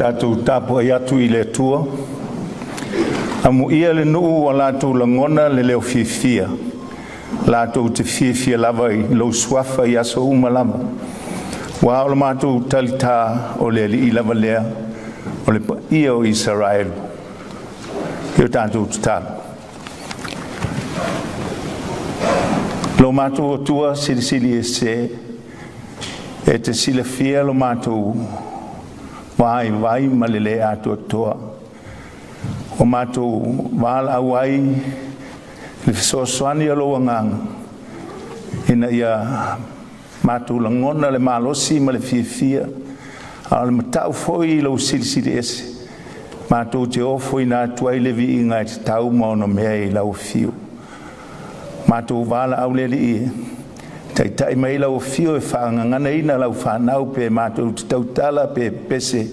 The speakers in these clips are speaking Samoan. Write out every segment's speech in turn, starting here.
Tatou tapuai atu i le Atua, amuia le nuu ua latou lagona le leo fiafia, latou te fiafia lava i lou Suafa i aso uma lava. Aua o le matou talitā o le Alii lava lea, o le paia o Isaraelu. Ia o tatou tatalo. Lo matou Atua Silisili Ese, e te silafia lo matou vaivai ma le le atoatoa, ua matou valaau ai i le fesoasoani a lou Agaga, ina ia matou lagona le malosi ma le fiafia, a o le matau foi i lou Silisili Ese, matou te ofoina atu ai le viiga e tatau ma onomea i lau afio. Matou valaau le Alii e taitai mai lau afio e faagaganaina lau fanau pe matou te tautala pe pepese,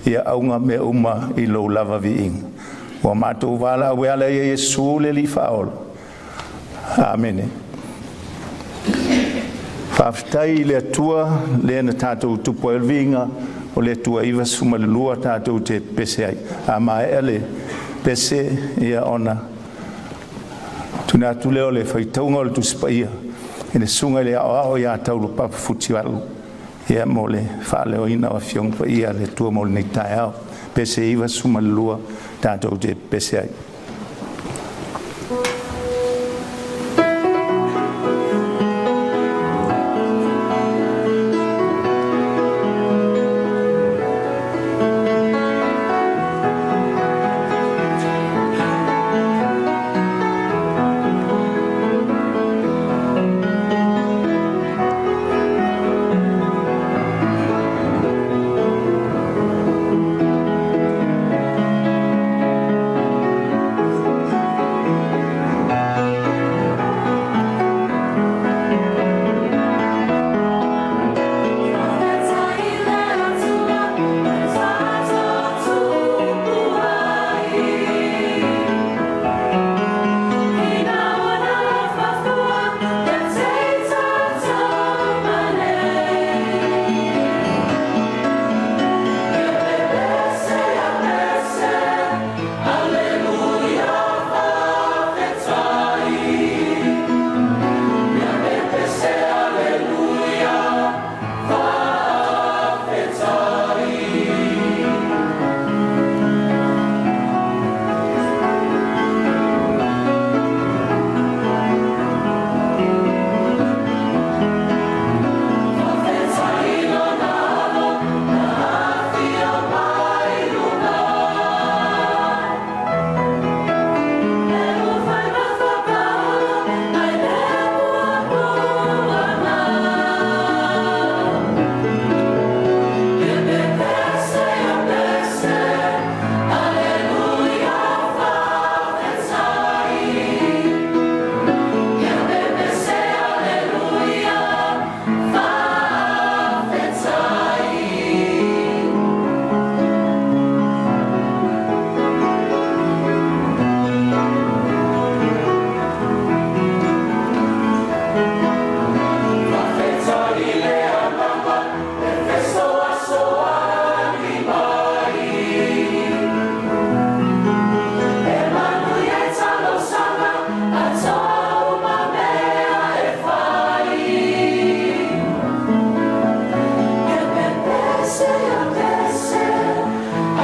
ia auga mea uma i lou lava viiga. Ua matou valaau e ala ia Iesu le Alii Faaola. Amene. Faafetai i le Atua lea na tatou tupu ai o le viiga o le Atua e 92 tatou te pepese ai. A maea le pese, ia ona tuuina atu lea o le faitauga o le Tusi Paia i le Susuga i le Aoao ia Taulopapa Futialu ia mo le faaleoina o Afioga Paia a le Atua mo lenei taeao. Pese 92 tatou te pepese ai. Faafetai i le Atua na tatou tupu ai, Ina ua lafafua le tatou nei. Ia pepese ia pese, Aleluia faafetai. Ia pepese Aleluia faafetai. Faafetai i Lona Alo na afio mai luga, E ufai ma fakaula nai le puapuaga. Ia pepese ia pese, Aleluia faafetai. Ia pepese Aleluia faafetai. Faafetai i le Agaga e fesoasoani mai, E manuia ai talosaga atau ma mea e fai. Ia pepese ia pese,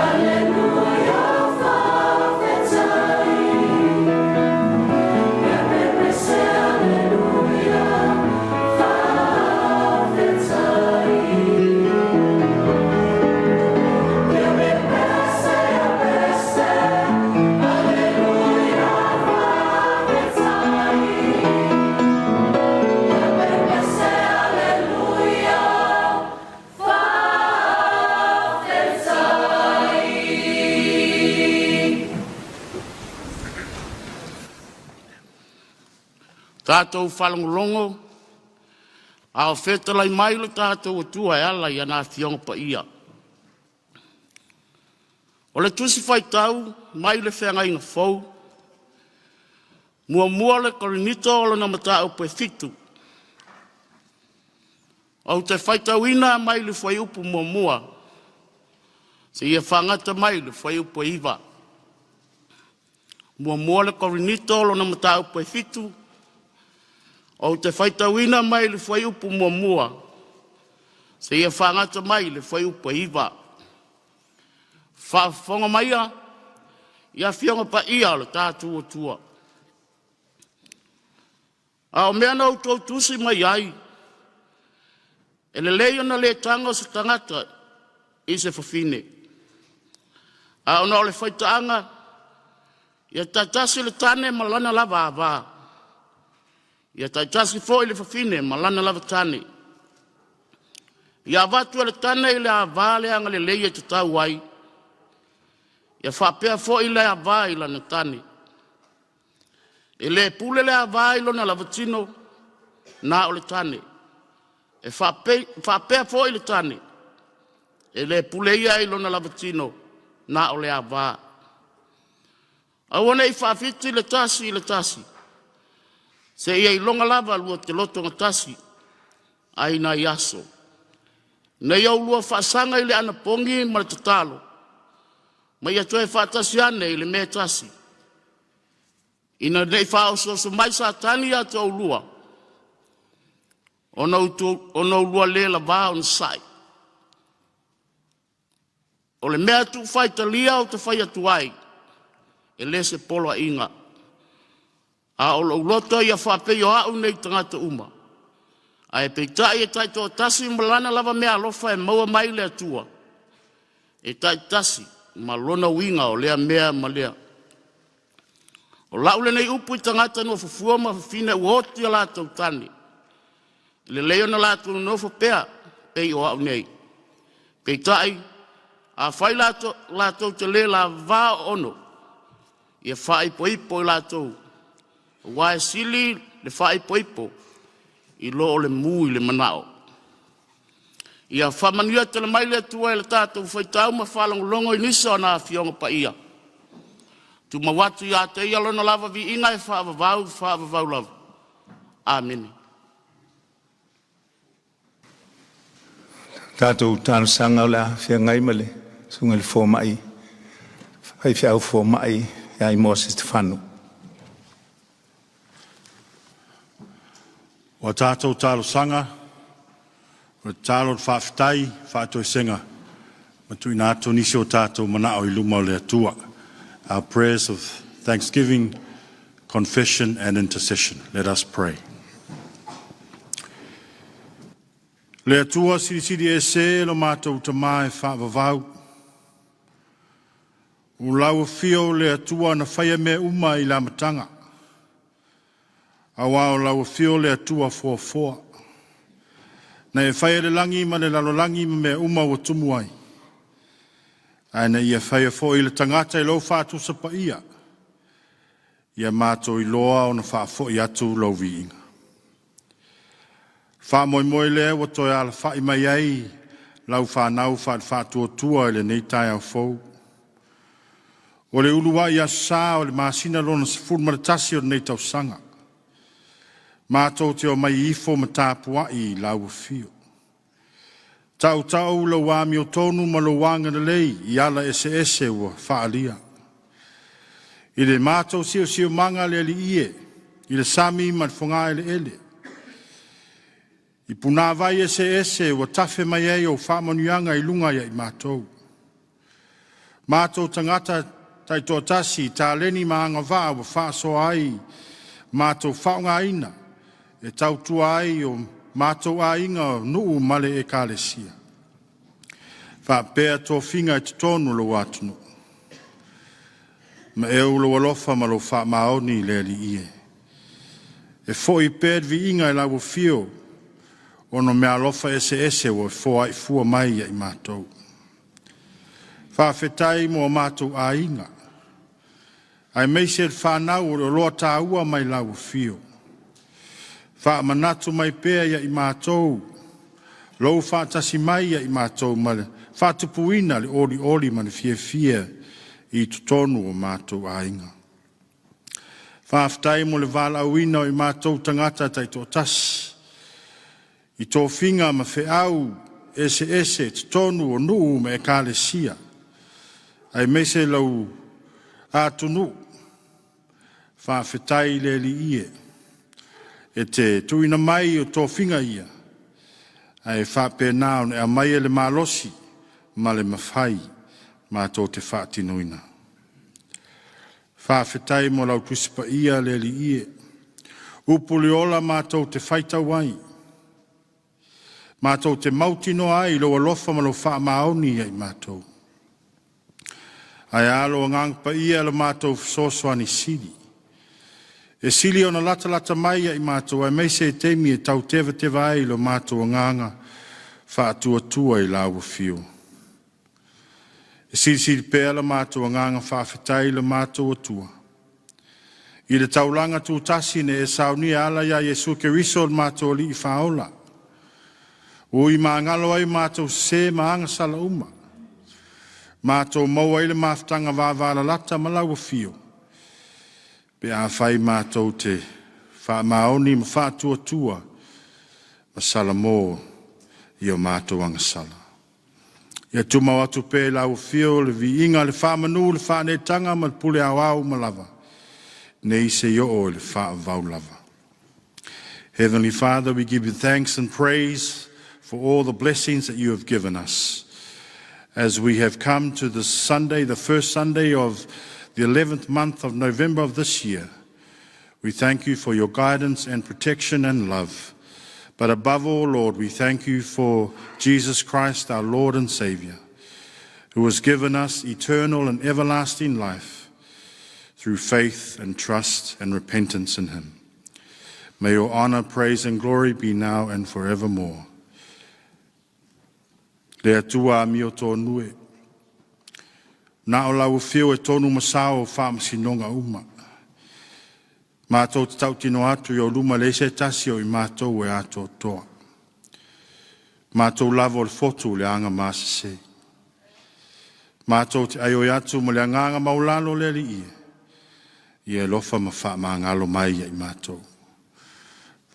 Aleluia faafetai. Ia pepese Aleluia faafetai. Ia pepese ia pese, Aleluia faafetai. Ia pepese Aleluia faafetai. Tatou faalogologo a o fetalai mai lo tatou Atua e ala i ana Afioga Paia. O le tusi faitau mai le Feagaiga Fou, muamua o le Korinito lona mataupu e 7. Ou te faitauina mai le fuaiupu muamua Seia faagata mai le fuaiupu e 9. 1. Korinito, lona mataupu e 7, ou te faitauina mai le fuaiupu muamua seia faagata mai le fuaiupu e 9. Faafofoga maia i Afioga Paia a lo tatou Atua, a o mea na outou tusi mai ai, e lelei ona le tago se tagata i se fafine. Ae ona o le faitaaga, ia taitasi le tane ma lona lava ava, ia taitasi foi le fafine ma lana lava tane. Ia avatu e le tane i le ava le agalelei e tatau ai, ia faapea foi le ava i lana tane. E le pule le ava i lona lava tino, na o le tane. E faapea foi le tane, e le pule ia i lona lava tino, na o le ava. Aua ne i faafiti le tasi i le tasi, seia iloga lava lua te lotogatasi ai nai aso, ina ia oulua faasaga i le anapogi ma le tatalo, ma ia toe faatasi ane i le mea e tasi, ina ne i faaosooso mai Satani ia te oulua, ona oulua le lava onosai. O le mea tuufaitalia ou te fai atu ai, e le o se poloaiga, a o lou loto ia faapei o au nei i tagata uma, ae peitai e taitoatasi ma lana lava meaalofa e maua mai le Atua, e taitasi ma lona uiga o lea mea ma lea. O lau lenei upu i tagata nofofoa ma fafine ua oti a latou tane, e lelei ona latou nonofo pea pei o au nei. Peitai, afai latou te le lava oono, ia faaipoipo i latou, aua e sili le faaipoipo i lo le mu i le manao. Ia faamanuia tele mai le Atua i le tatou faitau ma faalogologo i nisi o ana Afioga Paia. Tumau atu ia te Ia Lona lava viiga e faavavau, faavavau lava. Amene. Tatou talosaga o le a feagai ma le susuga i le fomai, faifeau fomai ia Imoa Setefano. Ua tatou talosaga, o le tatalo, o le faafetai, faatoesega ma tuuina atu nisi o tatou manao i luma o le Atua. Our prayers of thanksgiving, confession and intercession. Let us pray. Le Atua Silisili Ese lo matou Tama e faavavau, o lau afio le Atua na faia mea uma i le amataga, aua o lau afio le Atua foafoa. Na e faia le lagi ma le lalolagi ma mea uma ua tumu ai, ae na ia faia foi le tagata i lou faatusa paia, ia matou iloa ona faafoi atu lau viiga. Faamoemoe lea ua toe alafai mai ai lau fanau faale-Faatuatua i lenei taeao fou. O le uluai aso Sa o le masina lona 11 o lenei tausaga, matou te omai ifo ma tapuai i lau afio. Tautau lau amiotonu ma lou agalelei i ala eseese ua faaalia. I le matou siosiomaga le alii e, i le sami ma le fogaeleele, i punavai eseese ua tafe mai ai ou faamanuiaga i luga ia i matou. Matou tagata taitoatasi i taleni ma agavaa ua faasoa ai matou faaaogaina e tautua ai o matou aiga, o nuu ma le ekalesia, faapea tofiga i totonu o lou atunuu. Ma e ou lou alofa ma lou faamaoni le Alii e. E foi pea le viiga i lau afio ona o meaalofa eseese ua e foai fua mai ia i matou. Faafetai mo o matou aiga, aemaise le fanau o le oloa taua mai lau afio. Faamanatu mai pea ia i matou lou faatasi mai ia i matou ma le faatupuina le olioli ma le fiafia i totonu o matou aiga. Faafetai mo le valaauina o i matou tagata taitoatasi, i tofiga ma feau eseese totonu o nuu ma ekalesia. Aemaise lau atunuu, faafetai i le Alii e, e te tuuina mai o tofiga ia, ae faapena ona e aumaia le malosi ma le mafai matou te faatinoina. Faafetai mo lau Tusi Paia le Alii e, upu le ola matou te faitau ai, matou te mautinoa ai lou alofa ma lou faamaoni ia i matou. Ae a lou agaga paia lo matou fesoasoani sili. E sili ona latalata mai ia i matou aemaise e taimi e tau tevateva ai lo matou agaga faatuatua i lau afio. E silisili pea la matou agaga faafetai i le matou Atua, i le taulaga tutasi na e saunia e ala ia Iesu Keriso o le matou Alii Faaola, ua ui magalo ai matou sese ma agasala uma, matou maua ai le mafutaga vavalalata ma lau afio, pe afai matou te faamaoni ma faatuatua ma salamo i o matou agasala. Ia tumau atu pea i lau afio le viiga, le faamanu, le faaneetaga ma le pule aoao uma lava, nei seia oo i le faavavau lava. Heavenly Father, we give you thanks and praise for all the blessings that you have given us. As we have come to this Sunday, the first Sunday of the 11th month of November of this year, we thank you for your guidance and protection and love. But above all, Lord, we thank you for Jesus Christ, our Lord and Savior, who has given us eternal and everlasting life through faith and trust and repentance in him. May your honor, praise, and glory be now and forevermore. Le Atua amiotonu e. Na o lau afio e tonu ma sao o faamasinoga uma. Matou te tautino atu i ou luma leai se tasi o i matou e atoatoa. Matou lava o le fotu le aga masese. Matou te aioi atu ma le agaga maulalo le Alii e. Ia alofa ma faamagalo mai ia i matou.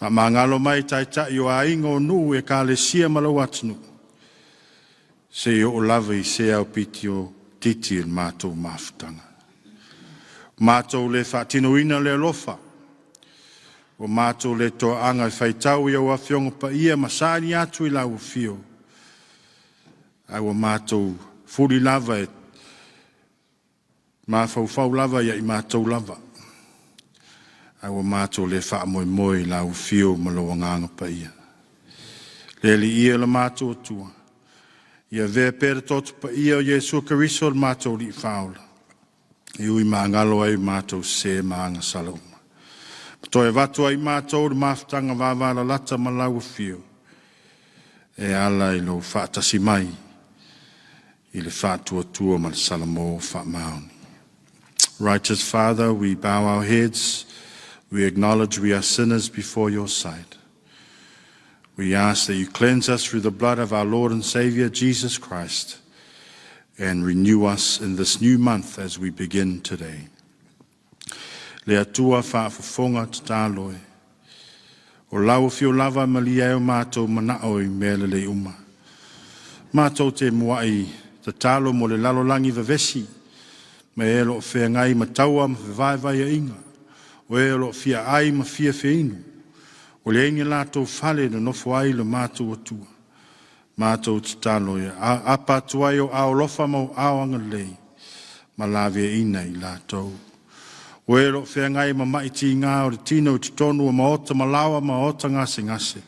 Faamagalo mai taitai o aiga o nuu ekalesia ma lau atunuu. Se o lava i se au piti o titi i le matou mafutaga. Matou le faatinoina le alofa, ua matou le toaga e faitau i au afioga paia ma saili atu i lau afio, ae ua matou fuli lava e mafaufau lava ia i matou lava, ae ua matou le faamoemoe i lau afio ma lou agaga paia. Le Alii e le matou Atua, ia avea pea le toto paia o Iesu Keriso o le matou Alii Faaola, e ui magalo ai matou sese ma agasala uma. Ma toe avatu ai matou le mafutaga vavalalata ma lau afio, e ala i lou faatasi mai i le faatuatua ma le salamo faamaoni. Righteous Father, we bow our heads. We acknowledge we are sinners before your sight. We ask that you cleanse us through the blood of our Lord and Savior Jesus Christ and renew us in this new month as we begin today. Le Atua faafofoga tatalo e. O lau afio lava malia e o matou manao i mea lelei uma. Matou te muai tatalo mo le lalolagi vevesi, ma e o lo o feagai ma taua ma fevaevaeaiga, o e o lo o fia ai ma fia feinu, o le ni latou fale na nofo ai le matou Atua. Matou tatalo ia apa atu ai o ao alofa ma o ao agalelei, ma laveaiina i latou. O e o lo o feagai ma mai tiga o le tino i totonu o maota ma laoa ma maota gasegase,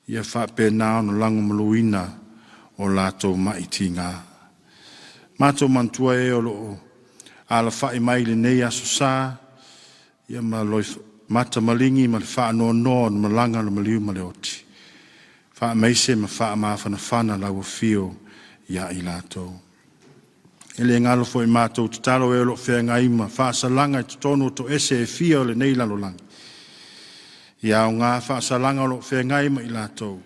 ia faapena ona lagomaluina o latou mai tiga. Matou manatua e o lo o alafai mai lenei aso sa, ia ma loi mata maligi ma le faanoanoa o le malaga le maliu ma le oti. Faamaise ma faamafanafana lau afio ia i latou. E le galo foi matou tatalo e o lo o feagai ma faasalaga i totonu o toese e fia o lenei lalolagi. Ia aoga faasalaga o lo o feagai ma i latou,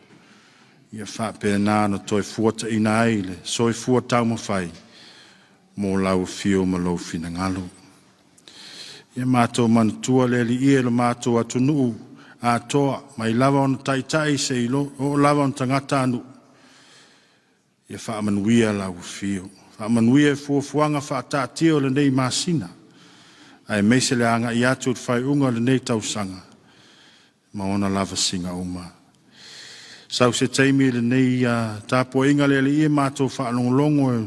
ia faapena na toe fuataina ai le soifua taumafai mo lau afio ma lou finagalo. Ia matou manatua le Alii e le matou atunuu atoa, mai lava ona taitai seia oo lava ona tagata anu. Ia faamanuia lau afio. Faamanuia i fuafuaga faataatia o lenei masina, aemaise le agai atu i le faaiuga o lenei tausaga ma ona lavasiga uma. Sau se taimi i lenei tapuaiga le Alii e matou faalogologo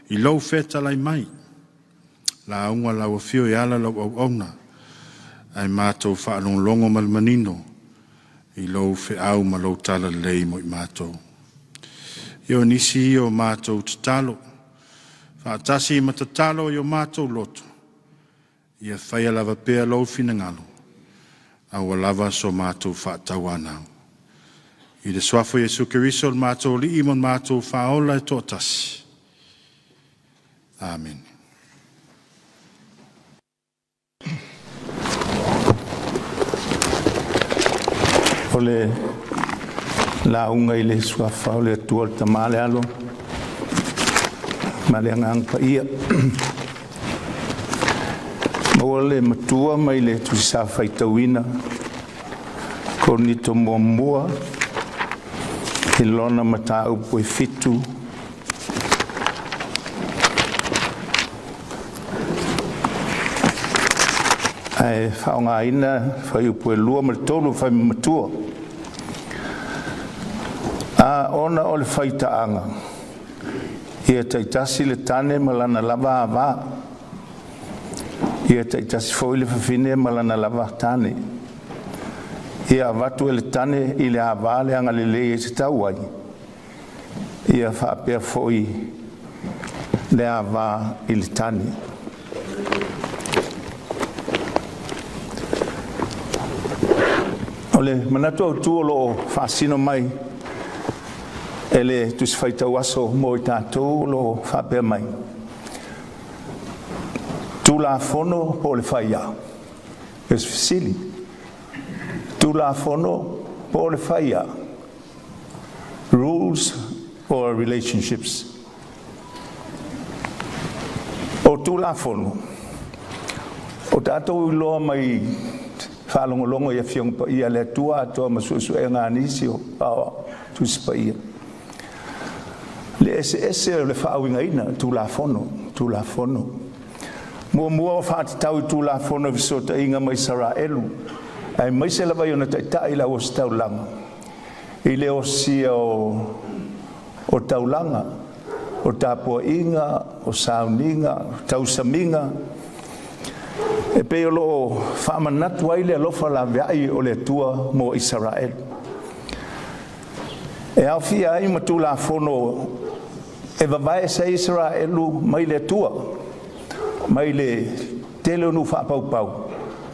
i lou fetalai mai, lauga lau afio e ala lau auauna, ae matou faalogologo ma le manino i lou feau ma lou talalelei mo i matou. Ia o nisi ia o matou tatalo, faatasi ma tatalo i o matou loto, ia faia lava pea lou finagalo, aua lava so matou faatauanau. I le suafa o Iesu Keriso o le matou Alii ma le matou Faaola e toatasi. Amene. O le lauga i le Suafa o le Atua le Tama le Alo ma le Agaga Paia. Maua le matua mai le Tusi Sa Faitauina, Korinito muamua i lona mataupu e 7, ae faaaogaina fuaiupu e 2 ma le 3 e fai ma matua. A ona o le faitaaga, ia taitasi le tane ma lana lava ava, ia taitasi foi le fafine ma lana lava tane. Ia avatu e le tane i le ava le agalelei e tatau ai, ia faapea foi le ava i le tane. O le manatu autu o lo o faasino mai e le Tusi Faitau Aso mo i tatou o lo o faapea mai, Tulafono po o le Faia? O se fesili. Tulafono po o le faia? Rules or relationships? O Tulafono, o tatou iloa mai faalogologo i Afioga Paia a le Atua atoa ma suesuega a nisi o Aoao Tusi Paia, le eseese o le faauigaina o Tulafono, Tulafono. Muamua o faatatau i Tulafono i fesootaiga ma Isaraelu, aemaise lava i ona taitai le Auositaulaga, i le osia o taulaga, o tapuaiga, o sauniga, o tausamiga, e pei o lo o faamanatu ai le alofa laveai o le Atua mo Isaraelu. E aofia ai ma Tulafono e vavae ese ai Isaraelu mai le Atua, mai le tele o nuu faapaupau,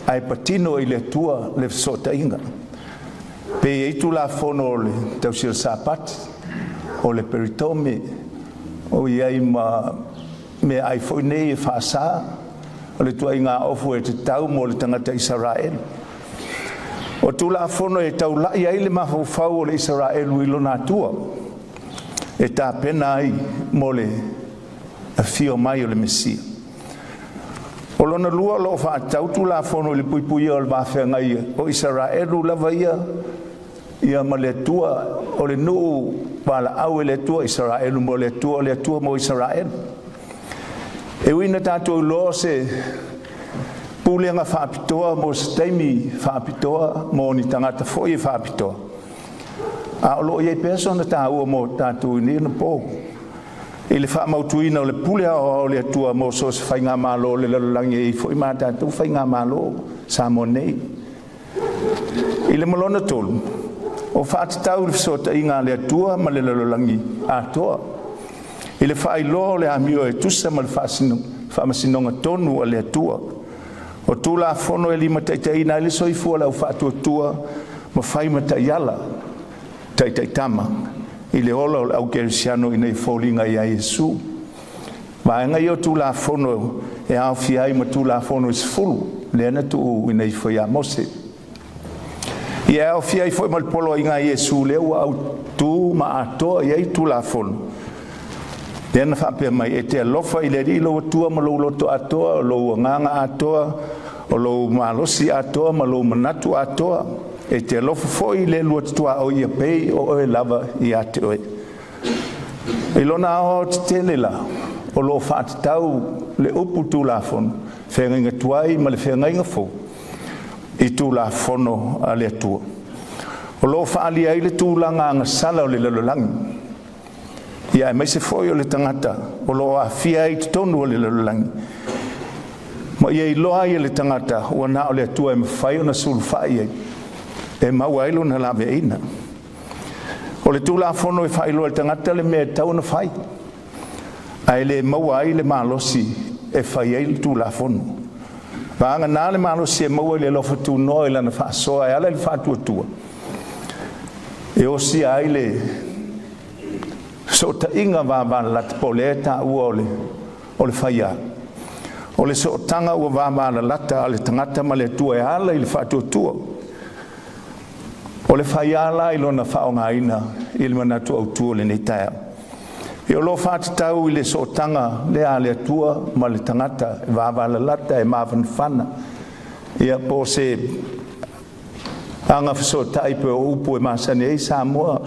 ae patino i le Atua le fesootaiga. Pe i ai Tulafono o le tausia o le Sapati, o le peritome, o i ai ma meaai foi nei e faasa, o le ituaiga ofu e tatau mo le tagata Isaraelu. O Tulafono e taulai ai le mafaufau o le Isaraelu i lona Atua, e tapena ai mo le afio mai o le Mesia. O lona lua o lo o faatatau Tulafono i le puipuia o le va feagai o Isaraelu lava ia ia ma le Atua, o le nuu valaau e le Atua Isaraelu mo le Atua, o le Atua mo Isaraelu. E ui ina tatou iloa o se pulega faapitoa mo se taimi faapitoa mo ni tagata foi e faapitoa, a o lo o i ai pea sona taua mo tatou i nei onapo, i le faamautuina o le pule aoao a le Atua mo so o se faigamalo o le lalolagi e i ai foi ma a tatou faigamalo Samoa nei. I le ma lona tolu, o faatatau i le fesootaiga a le Atua ma le lalolagi atoa, i le faailoa o le amio e tusa ma le faamasinoga tonu a le Atua. O Tulafono e limataitaiina ai le soifua o le aufaatuatua ma fai ma taiala taitaitama i le ola o le aukerisiano ina ia foliga ia Iesu. Vaega ia o Tulafono e aofia ai ma Tulafono e 10 lea na tuuina ifo ia Mose. Ia e aofia ai foi ma le poloaiga a Iesu lea ua autu ma atoa i ai Tulafono, lea na faapea mai, “E te alofa i le Alii lou Atua ma lou loto atoa, o lou agaga atoa, o lou malosi atoa ma lou manatu atoa. E te alofa foi i le lua te tuaoi ia pei o oe lava ia te oe.” I lona aoaotetele la, O lo o faatatau le upu Tulafono, feagaiga tuai ma le feagaiga fou i Tulafono a le Atua, o lo o faaalia ai le tulaga agasala o le lalolagi, ia aemaise foi o le tagata o lo o aafia ai i totonu o le lalolagi, ma ia iloa ai e le tagata ua na o le Atua e mafai ona sulufai i ai e maua ai lona laveaiina. O le Tulafono e faailoa i le tagata le mea e tatau ona fai, ae le maua ai le malosi e fai ai le Tulafono. Vagana le malosi e maua i le alofa tunoa i Lana faasoa e ala i le faatuatua, e osia ai le fesootaiga vavalalata po o lea e taua o le faia. O le sootaga ua vavalalata a le tagata ma le Atua e ala i le faatuatua. O le faia la i lona faaaogaina i le manatu autu o lenei taeao, ia o lo o faatatau i le sootaga lea a le Atua ma le tagata e vavalalata e mafanafana, ia po o se agafesootai pei o upu e masani ai Samoa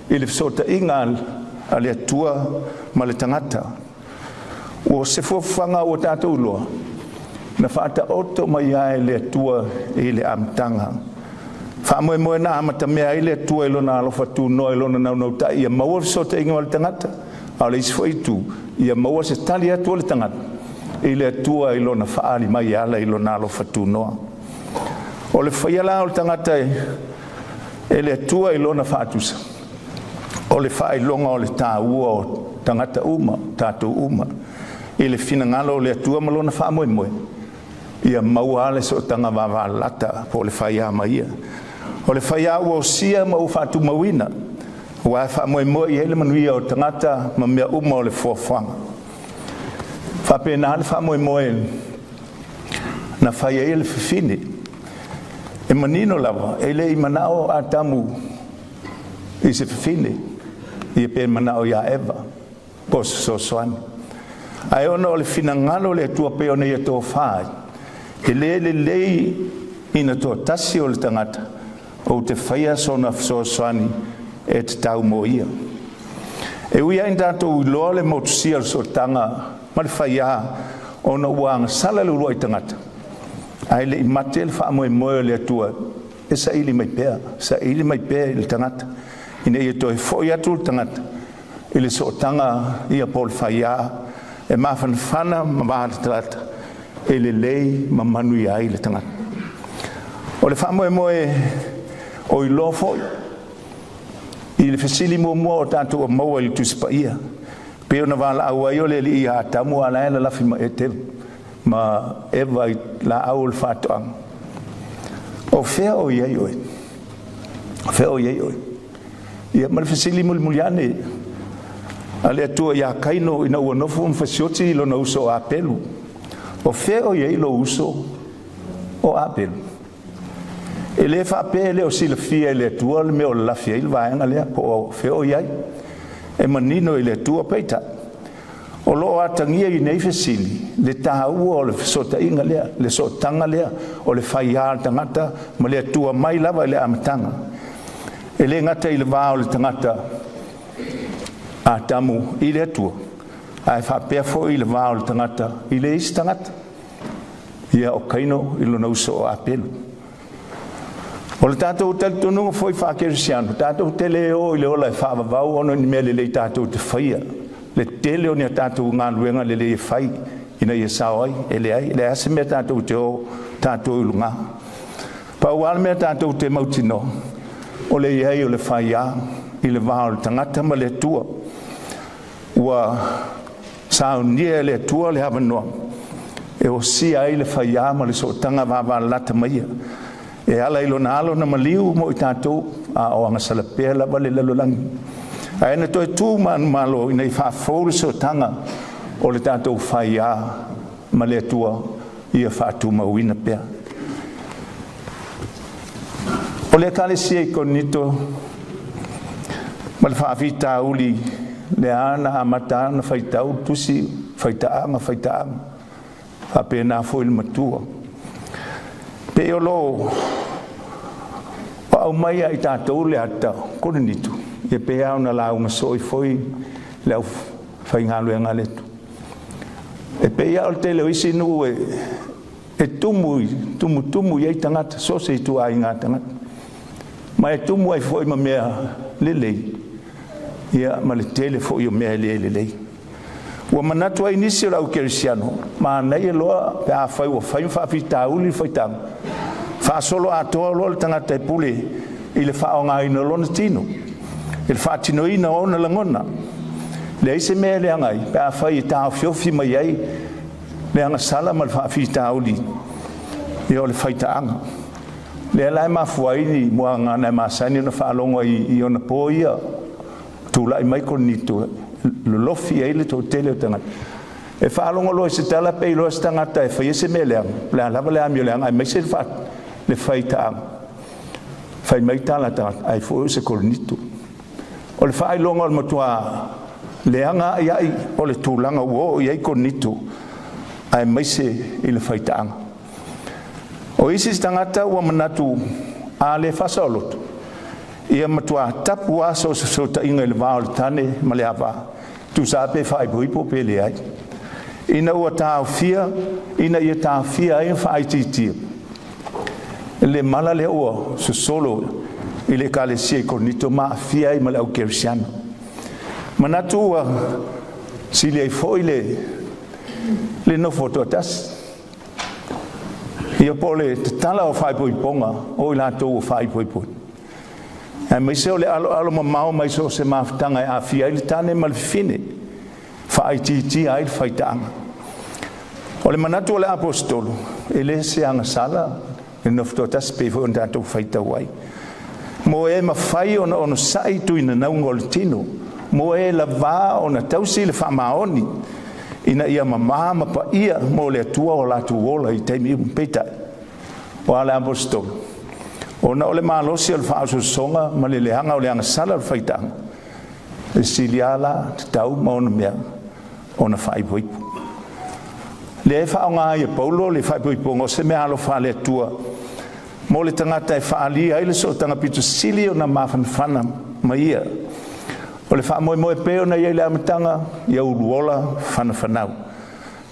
i le fesootaiga a le Atua ma le tagata. O se fuafuaga ua tatou iloa, na faataoto mai lava e le Atua i le amataga. Faamoemoe na amatamea ai le Atua i Lona alofa tunoa i Lona naunautai ia maua le fesootaiga ma le tagata, a o le isi foi itu, ia maua se tali atu a le tagata i le Atua i Lona faaali mai e ala i Lona alofa tunoa. O le faia la o le tagata e le Atua i Lona faatusa, o le faailoga o le taua o tagata uma, tatou uma, i le finagalo o le Atua ma Lona faamoemoe, ia maua le sootaga vavalalata po o le faia ma Ia. O le faia ua osia ma ua faatumauina, aua e faamoemoe i ai le manuia o tagata ma mea uma o le foafoaga. E faapena le faamoemoe na fai ai le fafine. E manino lava, e le i manao Atamu i se fafine, ia pe manao ia Eva po o se fesoasoani. Ae ona o le finagalo o le Atua pei ona Ia tofa ai, e le lelei ina toatasi o le tagata, ou te faia sona fesoasoani e tatau mo ia. E ui lava ina tatou iloa le motusia o le sootaga ma le faia ona ua agasala le uluai tagata, ae le i mate le faamoemoe o le Atua e saili mai pea, saili mai pea i le tagata ina ia toe foi atu le tagata i le sootaga ia po o le faia e mafanafana ma malatalata e lelei ma manuia ai le tagata. O le faamoemoe o iloa foi i le fesili muamua o tatou maua i le Tusi Paia, pei ona valaau ai o le Alii ia Atamu a o la e lalafi ma Eteni ma Eva i laau o le faatoaga. O fea o i ai oe? O fea o i ai oe? Ia ma le fesili mulimuli ane a le Atua ia Kaino ina ua nofo ma fasioti lona uso o Apelu. O fea o i ai lou uso o Apelu? E le faapea e le o silafia e le Atua le mea o lalafi ai le vaega lea po o fea o i ai. E manino i le Atua, peitai, o lo o atagia i nei fesili le taua o le fesootaiga lea, le sootaga lea o le faia o le tagata ma le Atua mai lava i le amataga. E le gata i le va o le tagata Atamu i le Atua, ae faapea foi i le va o le tagata i le isi tagata, ia o Kaino i lona uso o Apelu. O le tatou talitonuga foi faakerisiano, tatou te le o i le ola e faavavau ona o ni mea lelei tatou te faia, le tele o ni a tatou galuega lelei e fai ina ia sao ai. E leai, e leai lava se mea tatou te o tatou i luga. Pau lava le mea tatou te mautinoa, o le i ai o le faia i le va o le tagata ma le Atua. Ua saunia e le Atua le avanoa e osia ai le faia ma le sootaga vavalalata ma Ia, e ala i Lona Alo na maliu mo i tatou a o agasala pea lava le lalolagi. Ae na toe tu manumalo ina ia faafou le sootaga o le tatou faia ma le Atua ia faatumauina pea. O le Ekalesia i Korinito ma le faafitauli lea na amata ona faitau le tusi faitaaga faitaaga, faapena foi le matua. Pei o lo o aumai ia i tatou le ata o Korinito, e pei lava ona lauga soo ai foi le aufaigaluega a le Atua. E pei lava o le tele o isi nuu e tumu tumutumu i ai tagata, so o se ituaiga tagata, ma e tumu ai foi ma mea lelei, ia ma le tele foi o mea e le lelei. Ua manatu ai nisi o le au kerisiano, manaia loa pe afai ua fai ma faafitauli le faitaga, faasoloatoa loa le tagata e pule i le faaaogaina o lona tino, i le faatinoina o ona lagona. Leai se mea e leaga ai pe afai e taofiofi mai ai le agasala ma le faafitauli ia o le faitaaga. Lea la e mafua ai ni muagagana e masani ona faalogo ai i ona po ia, tulai mai Korinito, lolofi ai le toatele o tagata. E faalogo loa i se tala pe iloa se tagata e faia se mea leaga, o le a lava le amioleaga aemaise le faitaaga, fai mai tala a tagata, ai foi o se Korinito. O le faailoga o le matua leaga a'ia'i o le tulaga ua oo i ai Korinito, aemaise i le faitaaga. O isi tagata ua manatu a le faasaoloto, ia matua tapu lava so o se fesootaiga i le va o le tane ma le ava, tusa lava pe faaipoipo pe leai, ina ua taofia ina ia taofia ai ma faaitiitia le mala lea ua sosolo i le ekalesia i Korinito ma aafia ai ma le au kerisiano. Manatu ua sili ai foi le nofo toatasi. Ia po o le tatala o faaipoipoga o i latou ua faaipoipo, aemaise o le aloalo mamao mai so o se mafutaga e aafia ai le tane ma le fafine, faaitiitia ai le faitaaga. O le manatu o le Aposetolo, e le se agasala le nofo toatasi pei foi ona tatou faitau ai. Mo e mafai ona onosai i tuinanauga o le tino, mo e lavā ona tausi le faamaoni, ina ia mamā ma paia mo le Atua o latou ola i taimi uma. Peitai, o a le Aposetolo, ona o le malosi o le faaososoga ma le leaga o le agasala o le faitaaga, e sili lava la tatau ma onomea ona faaipoipo. Lea e faaaoga ai e Paulo le faaipoipoga o se meaalofa a le Atua mo le tagata e faaalia ai le sootaga pito sili ona mafanafana ma ia. O le faamoemoe pei ona i ai i le amataga, ia uluola fanafanau.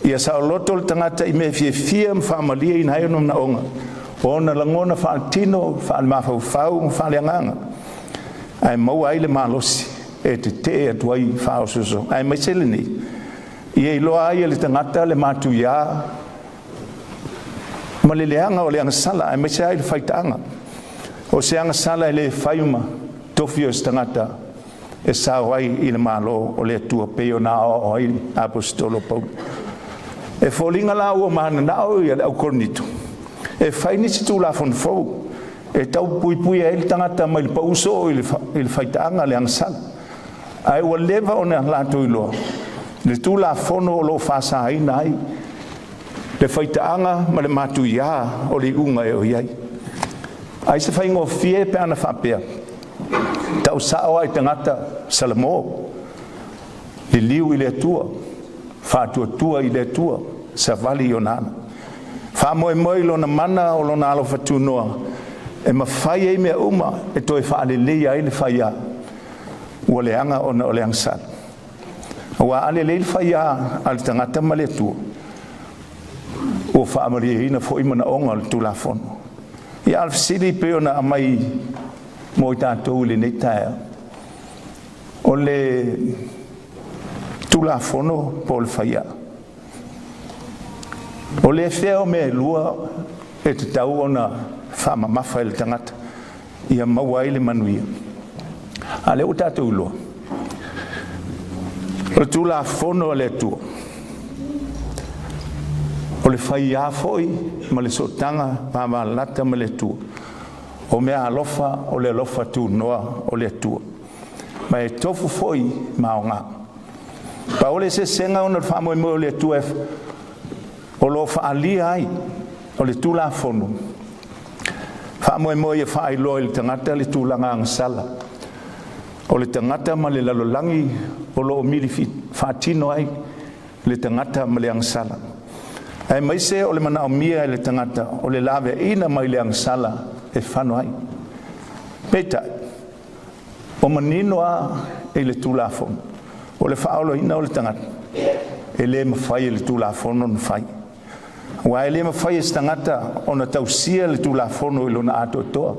Ia saoloto le tagata i mea e fiafia ma faamalieina ai ona manaoga, o ona lagona faaletino, faalemafaufau ma faaleagaga, ae maua ai le malosi e tetee atu ai i faaosoosoga, aemaise lenei, ia iloa ai e le tagata le matuiā ma le leaga o le agasala, aemaise ai le faitaaga. O se agasala e le fai ma tofi o se tagata e sao ai i le Malo o le Atua, pei ona aoao ai le Aposetolo Paulo. E foliga la ua mananao ia le au Korinito e fai nisi Tulafono fou e tau puipuia ai le tagata mai le pau soo i le faitaaga le agasala. Ae ua leva ona latou iloa le Tulafono o lo o faasaina ai le faitaaga ma le matuiā o le iuga e oo i ai. Ai se faigofie pe ana faapea, tau sao lava i tagata Salamo, liliu i le Atua, faatuatua i le Atua, savali i ona ala. Faamoemoe i lona mana o lona alofa tunoa, e mafai ai mea uma e toe faaleleia ai le faiā, ua leaga ona o le agasala. Aua a lelei le faiā a le tagata ma le Atua, ua faamalieina foi manaoga o le Tulafono. Ia a o le fesili pei ona aumai mo i tatou i lenei taeao, o le Tulafono po o le faiā? O le fea o mea e lua e tatau ona faamamafa e le tagata ia maua ai le manuia? A lea ua tatou iloa, o le Tulafono a le Atua, o le faiā foi ma le sootaga vavalalata ma le Atua, o meaalofa o le alofa tunoa o le Atua, ma e tofu foi ma aoga. Pau le eseesega ona o le faamoemoe o le Atua o lo o faaalia ai o le Tulafono, faamoemoe ia faailoa i le tagata le tulaga agasala o le tagata ma le lalolagi o lo o mili faatino ai le tagata ma le agasala, aemaise o le manaomia e le tagata o le laveaiina mai le agasala e fano ai. Peitai, o manino lava i le Tulafono, o le faaolaina o le tagata, e le mafai e le Tulafono ona fai. Aua e le mafai e se tagata ona tausia le Tulafono i lona atoatoa.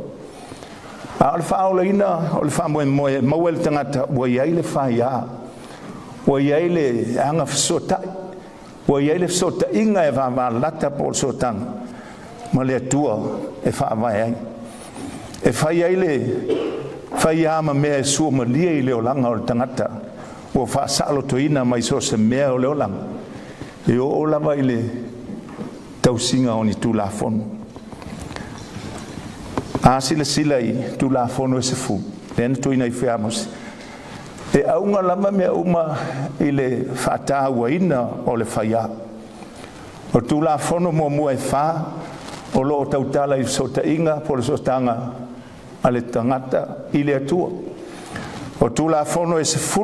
A o le faaolaina o le faamoemoe e maua e le tagata ua i ai le faia, ua i ai le agafesootai, ua i ai le fesootaiga e vavalata po o le sootaga ma le Atua e faavae ai. E fai ai le faia ma mea e suamalie i le olaga o le tagata ua faasa'alotoina mai so o se mea o le olaga, e oo lava i le tausiga o ni Tulafono. A silasila i Tulafono e 10 lea na tuuina ifo ia Mose, e auga lava mea uma i le faatauaina o le faiā. O Tulafono muamua e fa o lo o tautala i fesootaiga po o le sootaga a le tagata i le Atua. O Tulafono e 10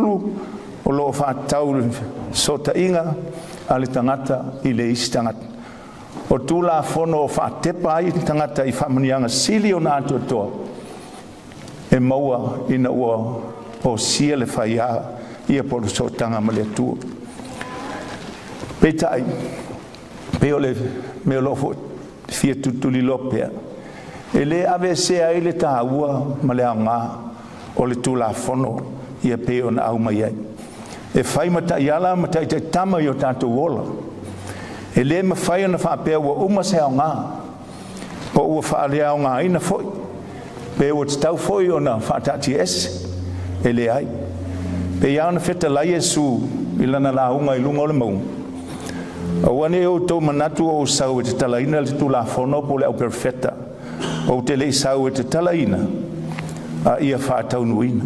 o lo o faatatau i le fesootaiga a le tagata i le isi tagata. O Tulafono o faatepa ai le tagata i faamanuiaga sili ona atoatoa e maua ina ua osia le faiā ia po o le sootaga ma le Atua. Peitai, pei o le mea o lo o fia tulituliloa pea, e le aveesea ai le taua ma le aoga o le Tulafono ia pei ona aumai ai, e fai ma taiala ma taitaitama i o tatou ola. E le mafai ona faapea ua uma se aoga, po ua faaleaogaina foi, pe ua tatau foi ona faataatiaese. E leai. Pei lava ona fetalai Iesu i lana lauga i luga o le mauga, “Aua ne i outou manatu ua ou sau e tatalaina le Tulafono po o le Auperofeta. Ou te le i sau e tatalaina, a ia faataunuuina.”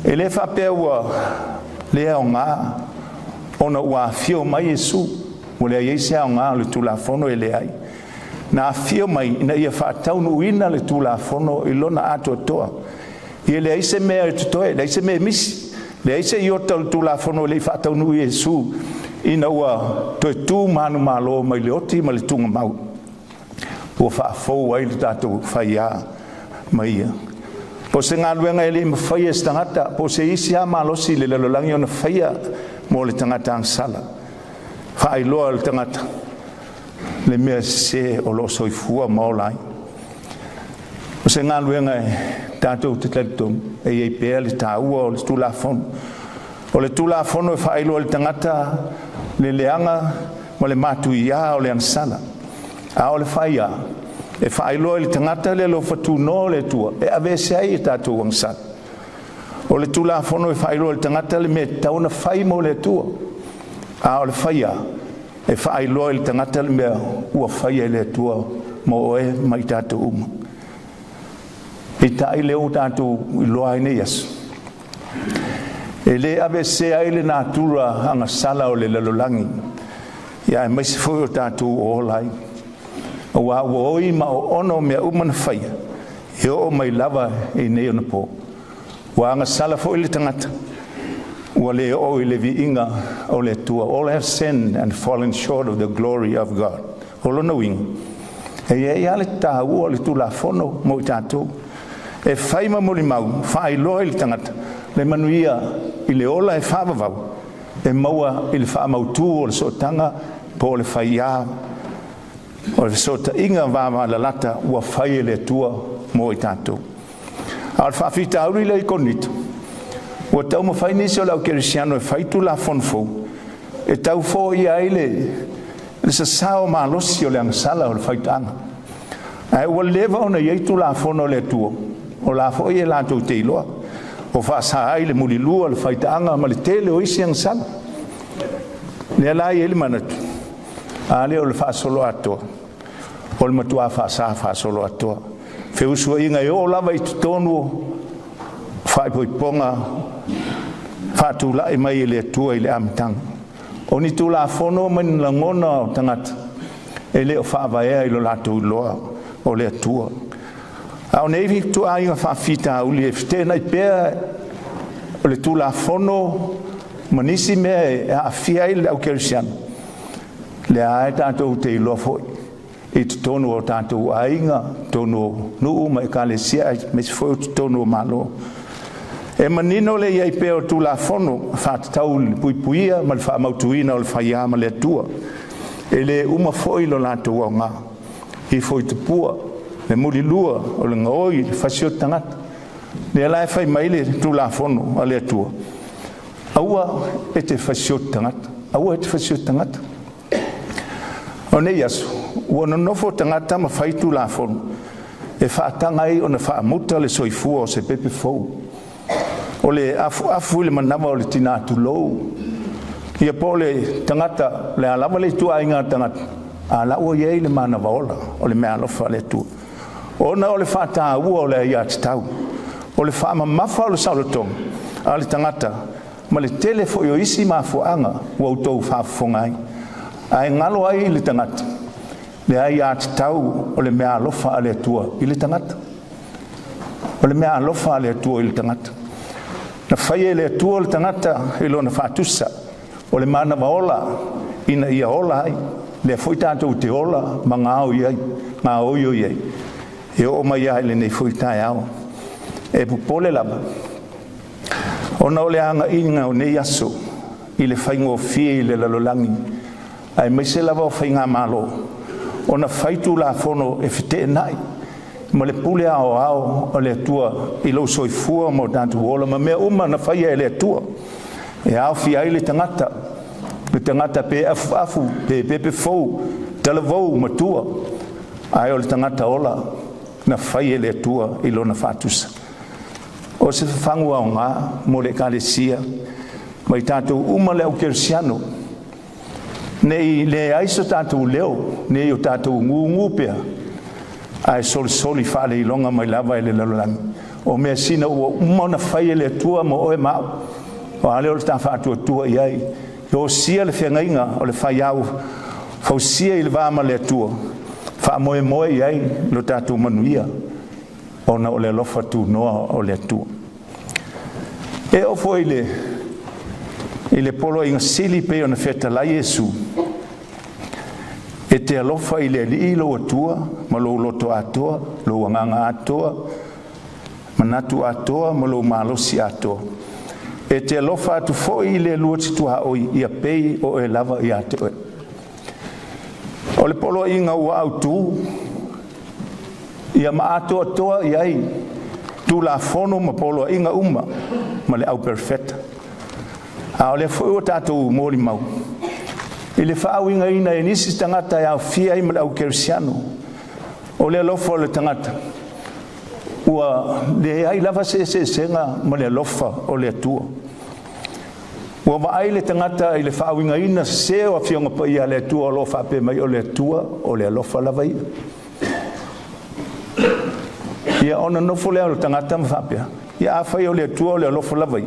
E le faapea ua le aoga ona ua afio mai Iesu ua leai ai se aoga o le Tulafono, e leai. Na afio mai ina ia faataunuuina le Tulafono i lona atoatoa. Ia leai se mea e totoe, leai se mea e misi, leai se iota o le Tulafono e le i faataunuu e Iesu ina ua toe tu manumalo mai le oti ma le tugamau ua faafou ai le tatou faiā ma ia. O se galuega e le i mafaia e se tagata po o se isi lava malosi i le lalolagi ona faia mo le tagata agasala, faailoa e le tagata le mea sese o lo o soifua ma ola ai. O se galuega e tatou te talitonu e i ai pea le taua o le Tulafono. O le Tulafono e faailoa i le tagata le leaga ma le matuia o le agasala, a o le faia e faailoa i le tagata le alofa tunoa o le Atua e aveese ai a tatou agasala. O le Tulafono e faailoa i le tagata le mea e tatau ona fai mo le Atua, a o le faia e faailoa i le tagata le mea ua faia e le Atua mo oe ma i tatou uma. Peitai lea ua tatou iloa ai nei aso, e le aveesea ai le natura agasala o le lalolagi, ia aemaise foi o tatou o ola ai, aua ua oi ma oono mea uma na faia e oo mai lava i nei onapo. Ua agasala foi le tagata, ua le oo i le viiga o le Atua. All have sinned and fallen short of the glory of God. O lona uiga, e i ai lava le taua o le Tulafono mo i tatou, e fai ma molimau faailoa i le tagata le manuia i le ola e faavavau e maua i le faamautu o le sootaga po o le faiā o le fesootaiga vavalalata ua fai e le Atua mo i tatou. A o le faafitauli lea i Korinito, ua taumafai nisi o le aukerisiano e fai Tulafono fou e tau foia ai le sasao malosi o le agasala o le faitaaga. Ae ua leva ona i ai Tulafono a le Atua, o la foi e latou te iloa, o faasa ai le mulilua, le faitaaga ma le tele o isi agasala. Lea la e i ai le manatu, a lea o le faasoloatoa, o le matua faasa faasoloatoa. Feusuaiga e oo lava i totonu o faaipoipoga faatulai mai e le Atua i le amataga. O ni Tulafono ma ni lagona o tagata e le o faavaea i lo latou iloa o le Atua. A o nei ituaiga faafitauli e feteenai pea o le Tulafono ma nisi mea e aafia ai le aukerisiano, lea lava e tatou te iloa foi i totonu o tatou aiga, totonu o nuu ma ekalesia, aemaise foi o totonu o Malo. E manino le i ai pea o Tulafono faatatau i le puipuia ma le faamautuina o le faia ma le Atua, e le uma foi lo latou aoga. Ifo i tupua le mulilua o le gaoi i le fasioti tagata. O lea la e fai mai le Tulafono a le Atua, aua e te fasioti tagata, aua e te fasioti tagata. O nei aso ua nonofo tagata ma fai tulafono e faataga ai ona faamuta le soifua o se pepe fou, o le afuafu i le manava o le tina tulou, ia po o le tagata o le a lava le ituaiga tagata, a o la ua i ai le manava ola o le meaalofa a le Atua. Ona o le faataua o le aiatatau, o le faamamafa o le saolotoga o le tagata ma le tele foi o isi mafuaaga ua outou faafofoga ai, ae galo ai i le tagata le aiatatau o le meaalofa a le Atua i le tagata. O le meaalofa a le Atua i le tagata. Na faia e le Atua le tagata i lona faatusa, o le manava ola ina ia ola ai, lea foi tatou te ola ma gaoioi ai, e oo mai lava i lenei foi taeao. E popole lava ona o le againa o nei aso i le faigofie i le lalolagi, aemaise lava o faigamalo, ona fai tulafono e feteenai ma le pule aoao a le Atua i lou soifua ma o tatou ola ma mea uma na faia e le Atua, e aofia ai le tagata, le tagata pe afuafu pe pepe fou, talavou, matua, ae o le tagata ola na fai e le Atua i lona faatusa. O se fafagu aoga mo le Ekalesia ma i tatou uma le au kerisiano, ne i leai so tatou leo, ne i o tatou gugu pea, ae solisoli faaleiloga mai lava e le lalolagi o measina ua uma ona fai e le Atua mo oe ma au. O a lea o le ta faatuatua i ai, e osia le feagaiga o le faiau fausia i le va ma le Atua, faamoemoe i ai lo tatou manuia, ona o le alofa tunoa o le Atua. E oo foi i le Poloaiga Sili pei ona fetalai Iesu, e te alofa i le Alii lou Atua ma lou loto atoa, lou agaga atoa, manatu atoa ma lou malosi atoa. E te alofa atu foi i le lua te tuaoi ia pei o oe lava ia te oe. O le poloaiga ua autu ia ma atoatoa i ai Tulafono ma poloaiga uma ma le auperfeta. A o lea foi ua tatou molimau i le faauigaina e nisi tagata e aofia ai ma le aukerisiano. O le alofa o le tagata ua leai lava se eseesega ma le alofa o le Atua. Ua vaai le tagata i le faauigaina sese o Afioga Paia a le Atua o lo o faapea mai o le Atua o le alofa lava ia. Ia ona nofo lea o le tagata ma faapea, ia afai o le Atua o le alofa lava ia,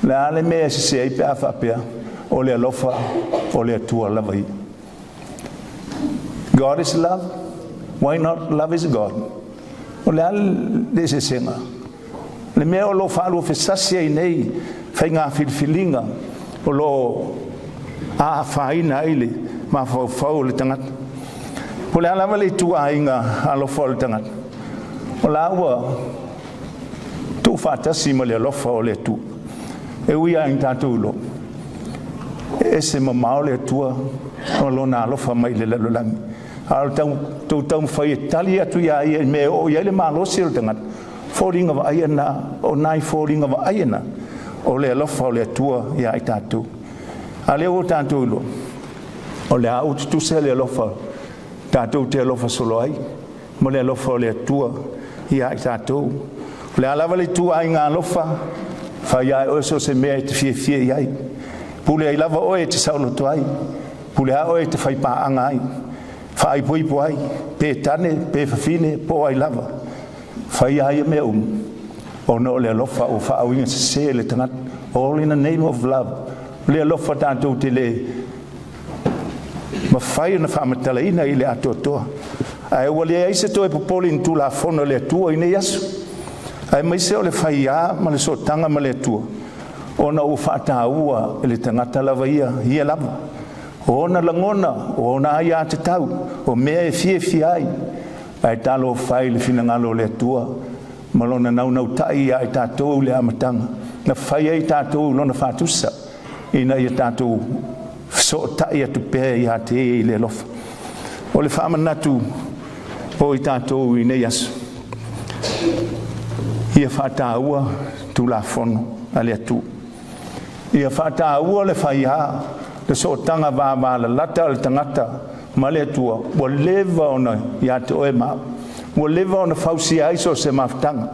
o le a le mea e sese ai pe a faapea o le alofa o le Atua lava ia. God is love. Why not love is God? O le a le eseesega? Le mea o lo o faaluafesasi ai nei faiga filifiliga o lo o afaina ai le mafaufau o le tagata. Po o le a lava le ituaiga alofa o le tagata, o la ua tuufaatasi ma le alofa o le Atua. E ui lava ina tatou iloa, e ese mamao le Atua o lona alofa mai i le lalolagi. A o le tou taumafai e tali atu iā ia i mea e oo i ai le malosi o le tagata, foliga vaaia na, o nai foliga vaaia na o le alofa o le Atua ia i tatou. A lea ua tatou iloa, o le a ua tutusa le alofa tatou te alofa solo ai ma le alofa o le Atua ia i tatou. O le a lava le ituaiga alofa, fai lava e oe so o se mea e te fiafia i ai. Pule ai lava oe e te saoloto ai, pule lava oe e te faipaaga ai, faaipoipo ai, pe tane, pe fafine, po o ai lava. Fai lava ia mea uma, ona o le alofa ua faauiga sese e le tagata. All in the name of love. O le alofa tatou te le mafai ona faamatalaina i le atoatoa. Ae ua leai se toe popole i ni tulafono a le Atua i nei aso, aemaise o le faiā ma le sootaga ma le Atua, ona ua faataua e le tagata lava ia, ia lava. O ona lagona, o ona aiatatau, o mea e fiafia ai, ae talofa e i le finagalo o le Atua. ma lona naunautai ia i tatou i le amataga, na fai ai tatou i lona faatusa, ina ia tatou fesootai atu pea ia te Ia i le alofa. O le faamanatu o i tatou i nei aso, ia faataua Tulafono a le Atua, ia faataua le faia, le sootaga vavalalata a le tagata ma le Atua, ua leva ona ia te oe ma au, ua leva ona fausia ai so o se mafutaga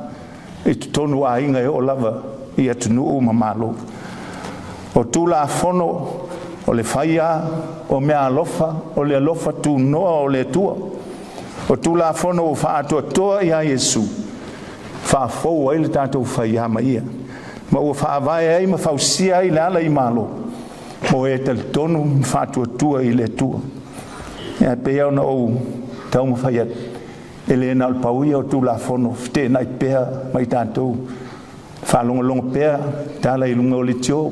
i totonu o aiga e oo lava i atunuu ma malo. O Tulafono o le faia o meaalofa o le alofa tunoa o le Atua. O Tulafono ua faaatoatoa ia Iesu, faafou ai le tatou faiā ma Ia, ma ua faavae ai ma fausia ai le ala i malo mo e talitonu ma faatuatua i le Atua. E pei lava ona ou taumafai atu, e le na o le pau ia o Tulafono, feteenai pea ma i tatou, faalogologo pea tala i luga o leitio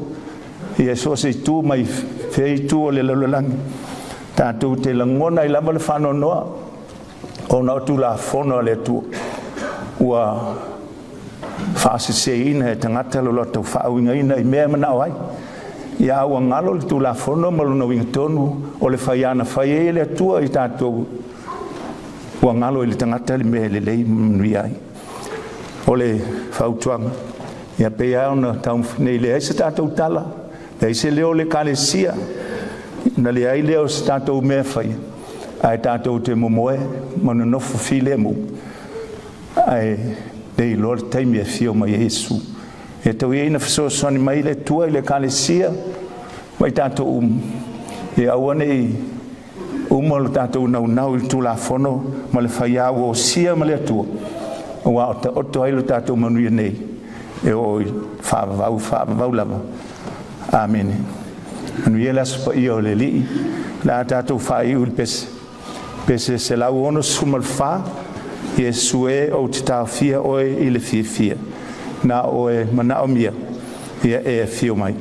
ia so o se itu mai fea itu o le lalolagi, tatou te lagona ai lava le faanoanoa ona o Tulafono a le Atua ua faaseseina e tagata lo latou faauigaina i mea e manao ai. Ia a ua galo le Tulafono ma lona uiga tonu o le faiā na fai ai e le Atua i tatou, ua galo i le tagata le mea e lelei ma manuia ai. O le fautuaga, ia pei lava ona taumafai nei, leai se tatou tala, leai se leo o le Ekalesia, ona leai lea o se tatou mea e faia, ae tatou te momoe ma nonofo filemu, ae le iloa le taimi e afio mai ai Iesu. Ia tau ia ina fesoasoani mai le Atua i le Ekalesia ma i tatou uma, ia aua ne i uma lo tatou naunau i le Tulafono ma le faiā ua osia ma le Atua, aua o taoto ai lo tatou manuia nei e oo i le faavavau, faavavau lava. Amene. Manuia le Aso Paia o le Alii. O le a tatou faaiu i le pese, pese 164, Iesu e ou te taofia oe i le fiafia, na o oe e manaomia, ia e afio mai.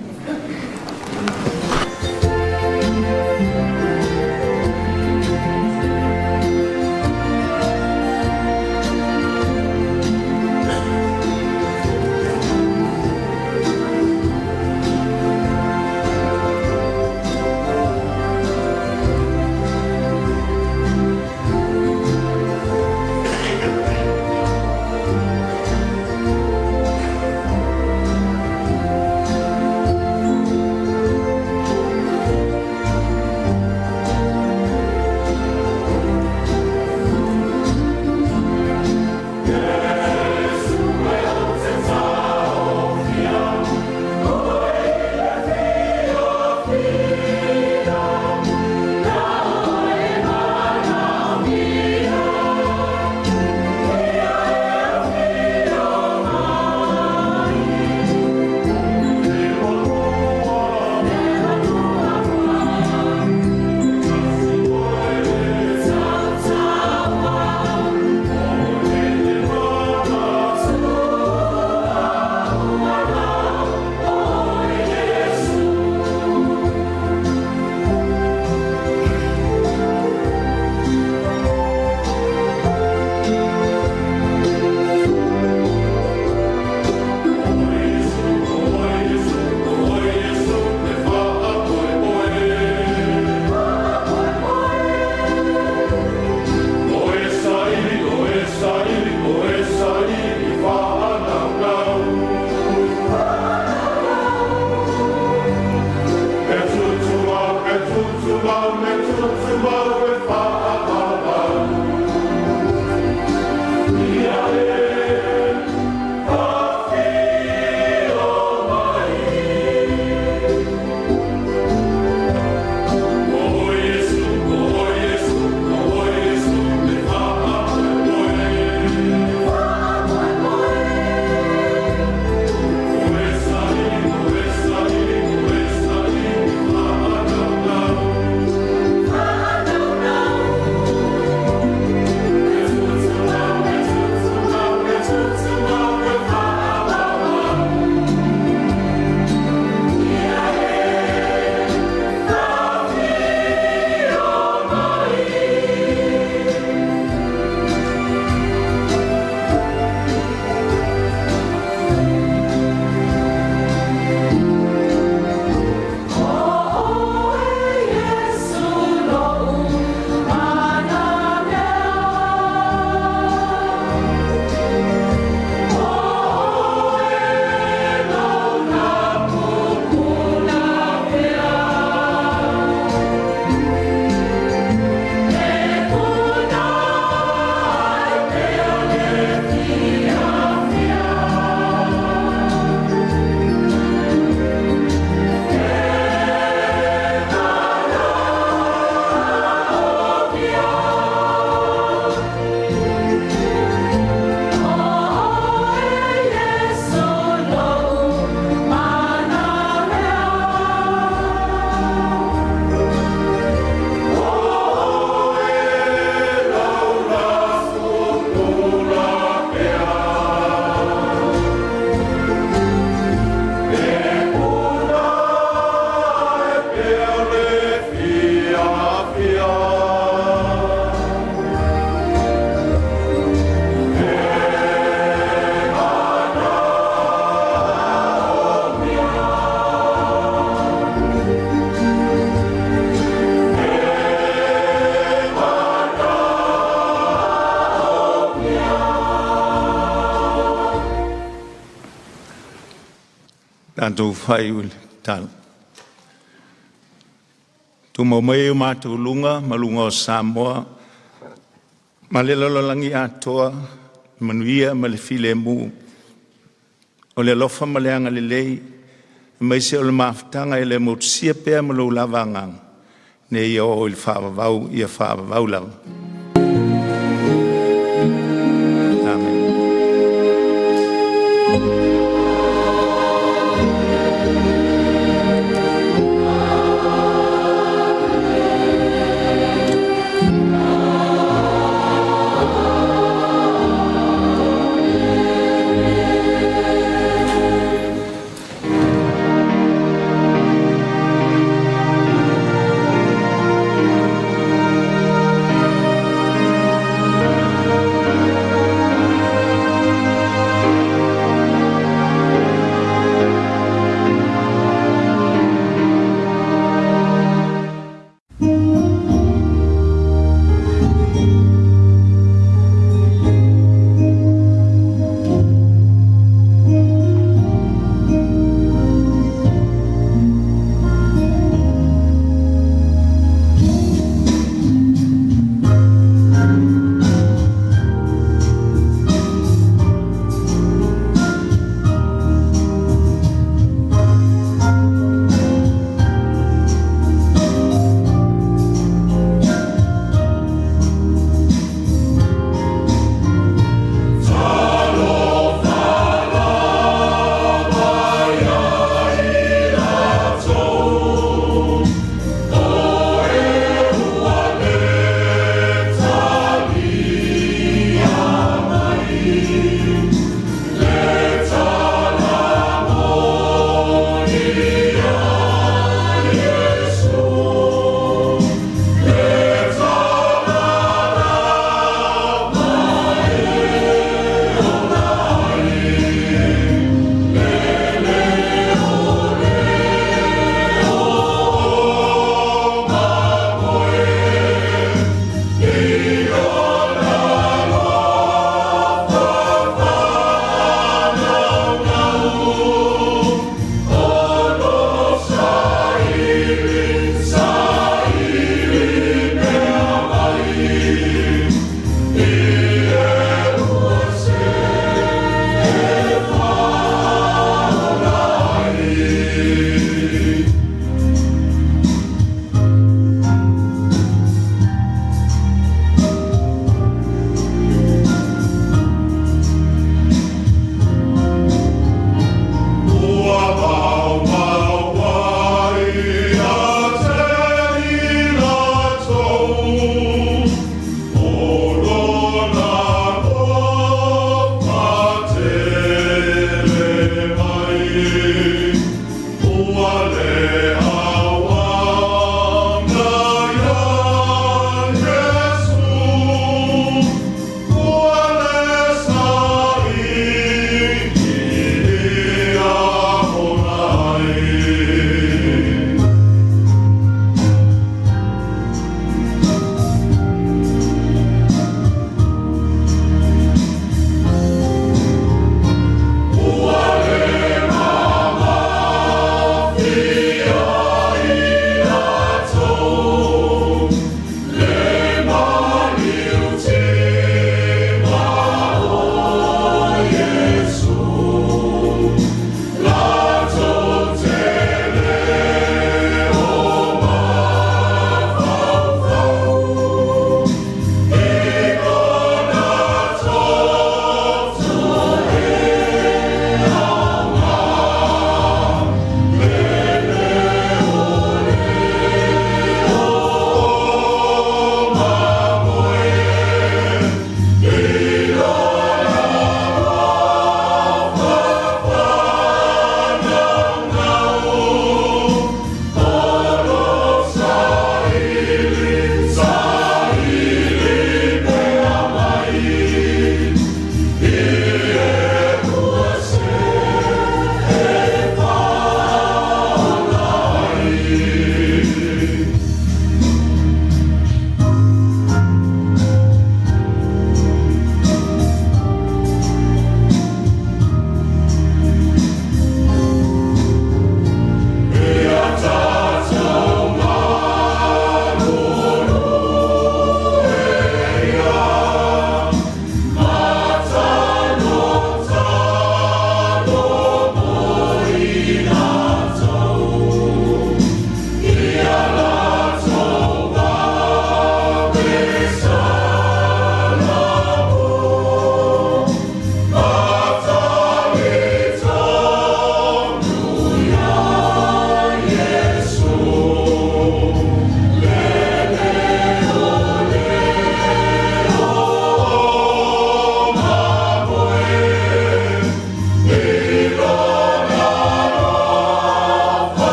Tatou faaiu i le tatalo. Tumau mai o matou luga ma luga o Samoa ma le lalolagi atoa, manuia ma le filemu, o le alofa ma le agalelei, aemaise o le mafutaga e le motusia pea ma lou lava Agaga, ina ia oo i le faavavau, ia faavavau lava.